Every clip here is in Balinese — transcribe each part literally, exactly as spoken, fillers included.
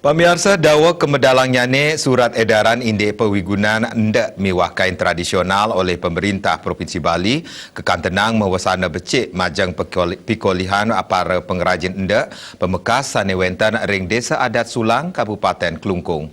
Pamiarsa, daweg kamedalangnyané surat édaran indik pawigunan endek miwah kain tradisional olih Pemerintah Provinsi Bali, kakantenang mawasana becik majeng pekoli-, pikolihan para pengrajin endek pamekas sané wénten ring Désa Adat Sulang, Kabupatén Klungkung.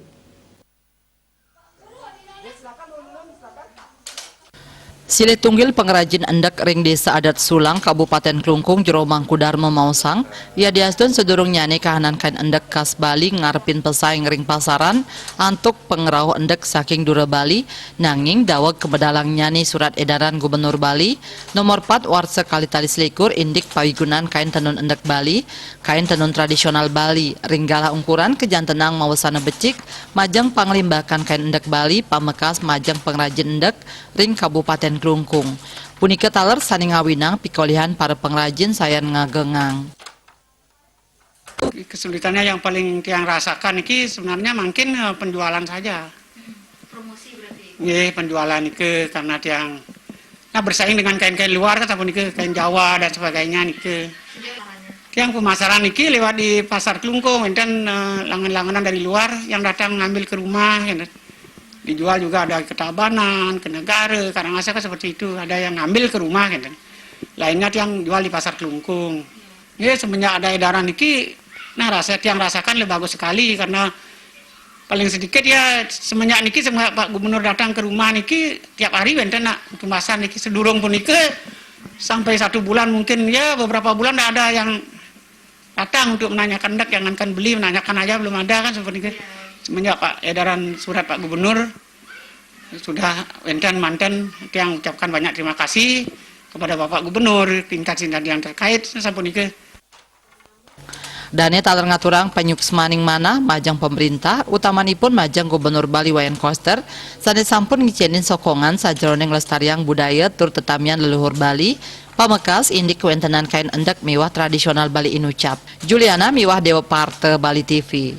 Silih tunggil pengrajin endek ring Désa Adat Sulang, Kabupatén Klungkung, Jero Mangku Darma maosang, yadiastun sadurungnyané kahanan kain endek khas Bali ngarepin pasaing ring pasaran antuk pangrauh endek saking dura Bali, nanging daweg kamedalangnyané surat édaran Gubernur Bali nomor pat warsa kalih tali selikur indik pawigunan kain tenun endek Bali, kain tenun tradisional Bali, ring galah ungkuran kajantenang mawasana becik, majeng panglimbakan kain endek Bali, pamekas majeng pengrajin endek ring Kabupatén Klungkung. Punika taler sané ngawinang pikolihan para pengrajin sayan ngagengang. Kesulitannya yang paling tiang rasakan niki sebenarnya mungkin, eh, penjualan saja. Promosi berarti? Nggih, penjualan niki karena tiang, nah, bersaing dengan kain-kain luar, kata pun niki, kain Jawa dan sebagainya niki. Tiang pemasaran niki lewat di Pasar Klungkung, wénten, eh, langan-langanan dari luar yang datang ngambil ke rumah, gitu. Dijual juga ada ke Tabanan, ke Negara, Karangasem kan seperti itu, ada yang ngambil ke rumah, gitu. Lainnya tiang jual di Pasar Klungkung. Ya, semenjak ada edaran niki, nah, rasa tiang rasakan lebih bagus sekali karena paling sedikit ya semenjak niki, semenjak Pak Gubernur datang ke rumah niki, tiap hari wénten nak kemasan niki, sedurung punika sampai satu bulan mungkin, ya, beberapa bulan ndak ada yang datang untuk menanyakan endek, jangankan beli, menanyakan aja belum ada kan seperti itu. Semenjak Pak edaran surat Pak Gubernur sudah wénten manten, tiang ucapkan banyak terima kasih kepada Bapak Gubernur, tingkat sinten yang terkait sampun niki. Dané taler ngaturang panyuksmaning manah majeng pemerintah, utamanipun majeng Gubernur Bali Wayan Koster, sané sampun ngicénin sokongan sajeroning nglestariang budaya tur tetamian leluhur Bali, pamekas indik kawéntenan kain endek miwah tradisional Bali inucap. Juliana miwah Déwa Parta, Bali T V.